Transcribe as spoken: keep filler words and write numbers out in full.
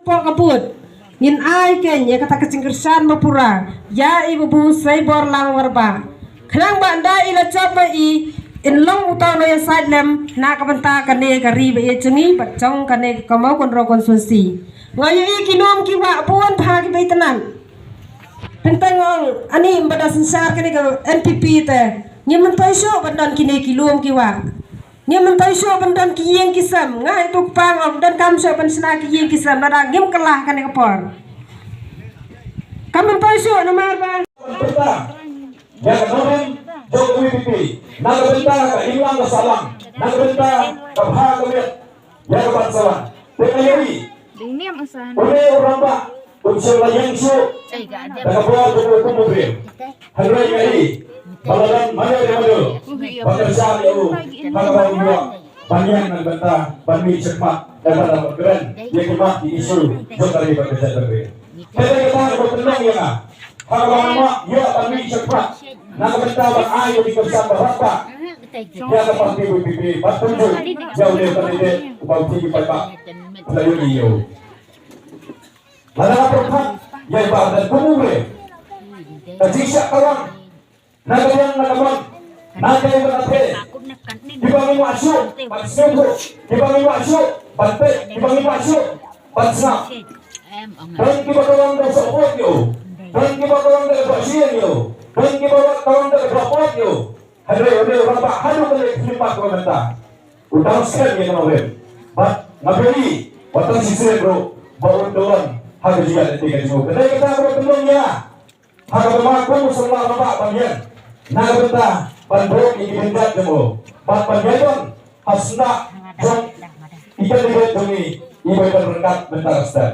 Pok ka bud. Ngin ai kein ïa kata ka jingkyrshan ba pura ïa i Babu Seiborlang Warbah. Khnang ba ynda i la jop ba i in long uta u nongïasaid lem na ka bynta kane ka ri ba ïeit jong ngi bad jong kane ka Mawkynrew constituency. Nga ïohi ki lum ki wah bun bha kiba itynnad. Teng teng ong ani ba da synshar kane ka N P P te. Ngim myntoi shuh ban don kine ki lum ki wah. Ngim myntoi shuh ban don ki ïing ki sem. Nga ïa tu kpa ong donkam shuh ban shna ki ïing ki sem lada ngim kylla kane ka por. Kam myntoi shuh namar ba Bynta ïa ka nongrim jong ka V P P na ka bynta ka imlang ka sahlang, na ka bynta ka bha ka miat ïa ka ban sahlang. Te nga ïohi Ding niam asan. Une u rangbah un shym la ïeng shuh da ka bor jong u kum u briew. Hynrei nga ïohi ba la don mano mano ba kyrshan ïa u ha kaba u ïoh ban ïeng na ka bynta ban mih shakhmat da kaba kren ïa ki mat ki issue jong ka ri bad ka jaitbynriew. Te dei kata kaba pynlong ïa nga ha kaba nga ïoh ban mih shakhmat na ka bynta ban ai ïa ki kyrshan ba radbah ïa ka party V P P bad pynjur ïa une u candidate uba u T. Paidbah. Pynlong ïa u. Lada nga pyrkhat ïa i Bah Ardent kum u briew, ka jingshah tawang na ka liang na ka mon, na ka ïing na ka teh, kiba ngim wah shuh ban sngewthuh, kiba ngim wah shuh ban peit, kiba ngim wah shuh ban sngap. Don kiba tawang da ka sohpot ïa u, don kiba tawang da ka dohshieng ïa u, don kiba tawang da ka dohpot ïa u. Hynrei u dei u rangbah haduh kane ka khlieh mat kaba mynta. U dang skhem ïa ka nongrim. Bad nga pyrkhat wat tang shisien ruh ba un don ha ka jingïaid lynti ka jong u. Ka dei kata kaba pynlong ïa nga ha kaba ma kum u samla rangbah ban ïeng na ka bynta ban buh ïa ki kynjat jong u bad ban ïadon ha sla jong i candidate jong ngi i Bah Ardent ryngkat mynta ka step.